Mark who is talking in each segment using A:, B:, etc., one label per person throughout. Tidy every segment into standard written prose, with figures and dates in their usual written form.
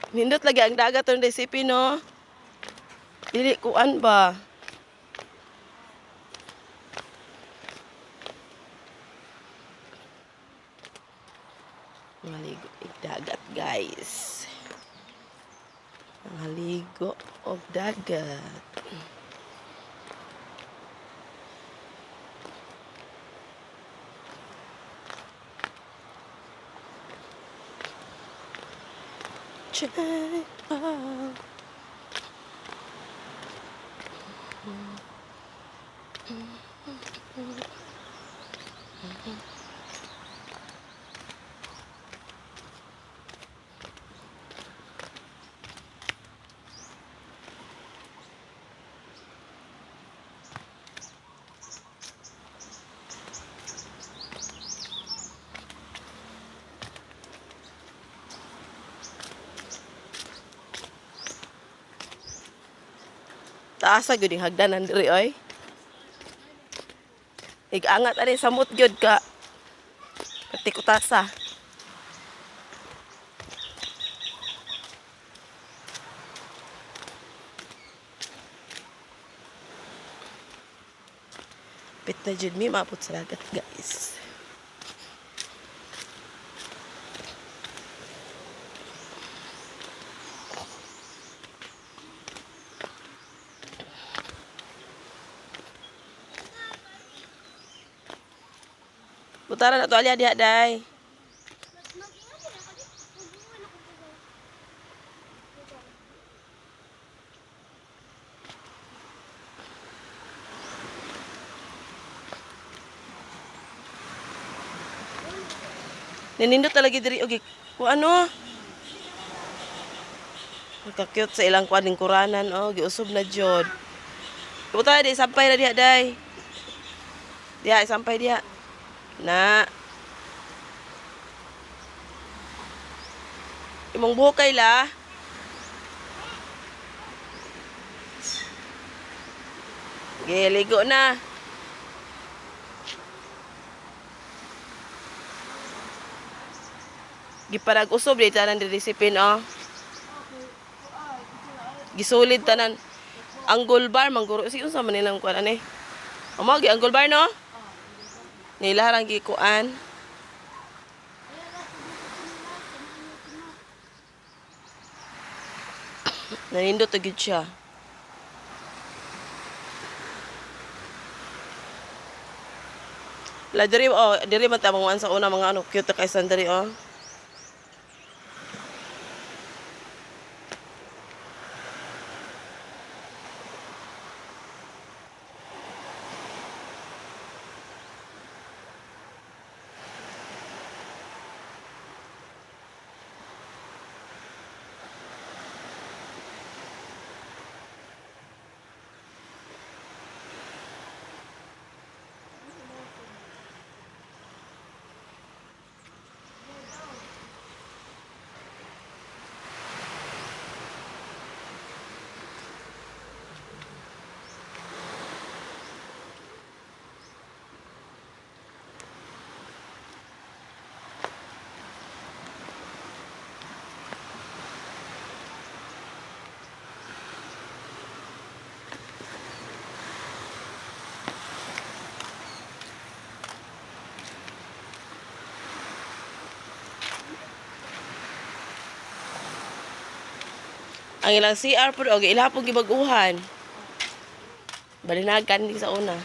A: Nindot lagi ang dagat ng recipe, no? Dili kuan ba? Maligo og dagat, guys. Maligo og dagat. Check out. Taas gyud yung hagdanan diri oy. Igangat ani samot gyud ka. Katikutasa. Pit na jud mi maabot sa dagat, guys. Butaran na to alya diha day. Ninindot talaga diri og ku ano. Nagka-cute sa ilang kuan lingkuranan oh, giusob na jud. Buta di sampay na diha day. Diha sampay diha. Na. Imong buhok kay la. Ge, ligo na. Giparag usob di tanan diri sipin oh. Gisulid tanan. Anggol bar mangguro si unsa man nilang kuan ani. Amo gi anggol bar no? Nila rang gikuan. Nanindot na gyud siya. La diri oh, diri man ta mga sa una mga ano cute kay sandali oh. Ang ilang CR po og ila pong gibag-uhan. Balinagan di sa una.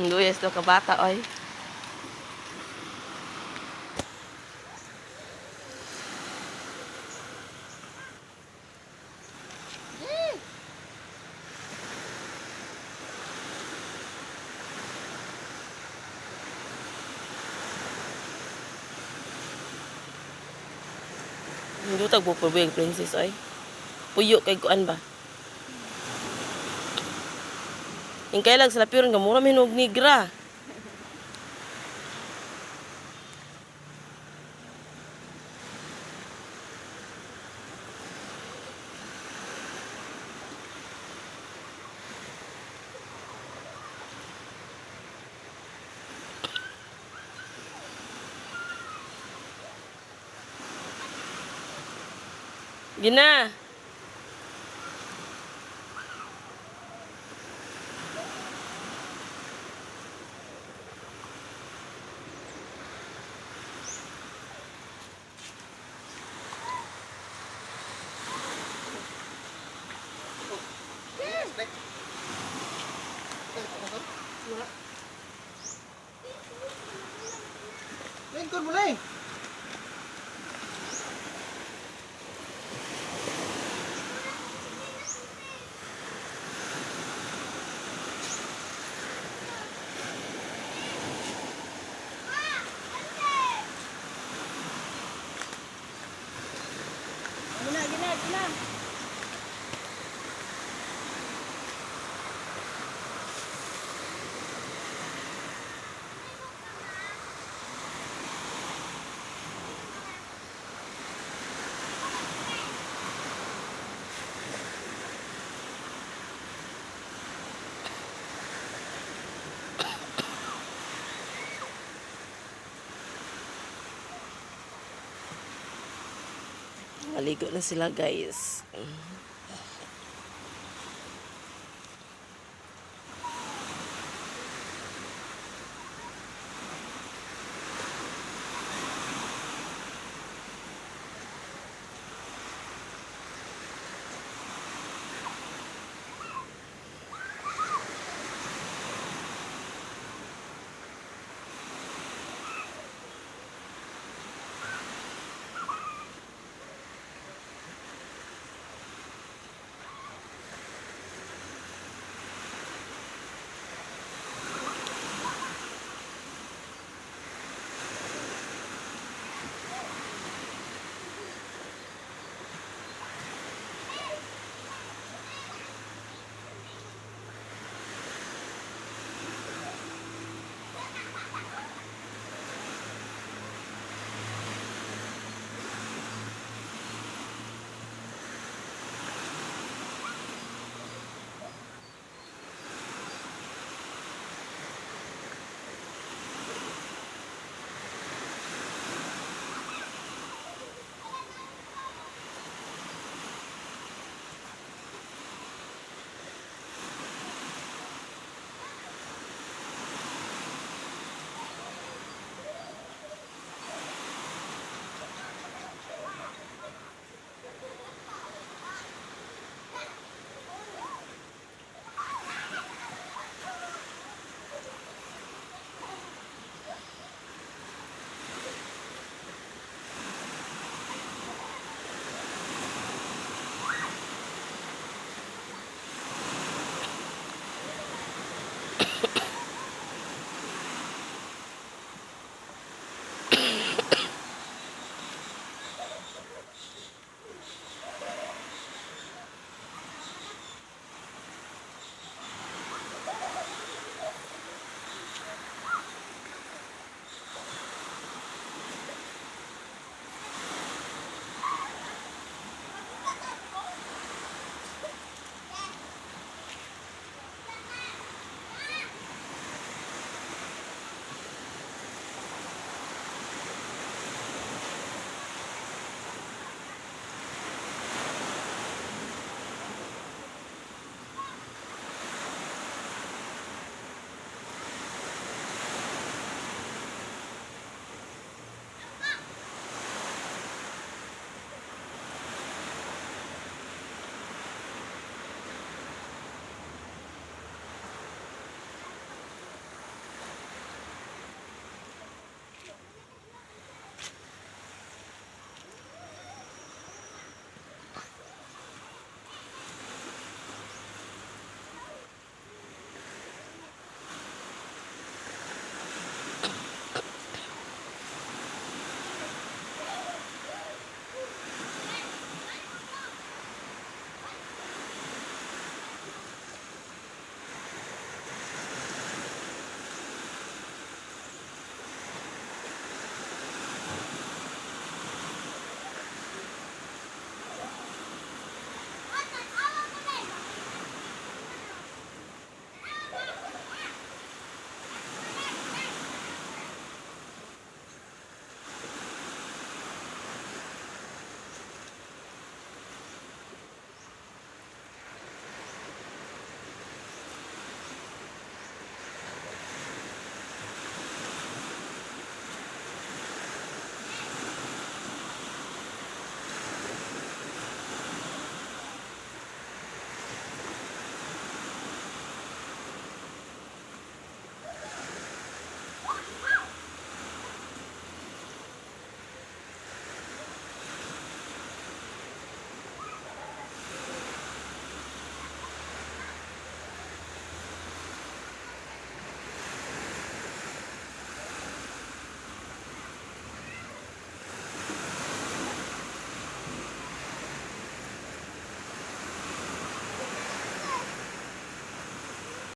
A: Luyas to kabata oy. Hindi tag pupubig, princess ay. Puyo kay kuan ba? Yung kailag sa lapiron nga mura minog nigra. Gina.
B: Lingkod mo lang.
C: Gina, gina, gina.
A: Maligo na sila, guys.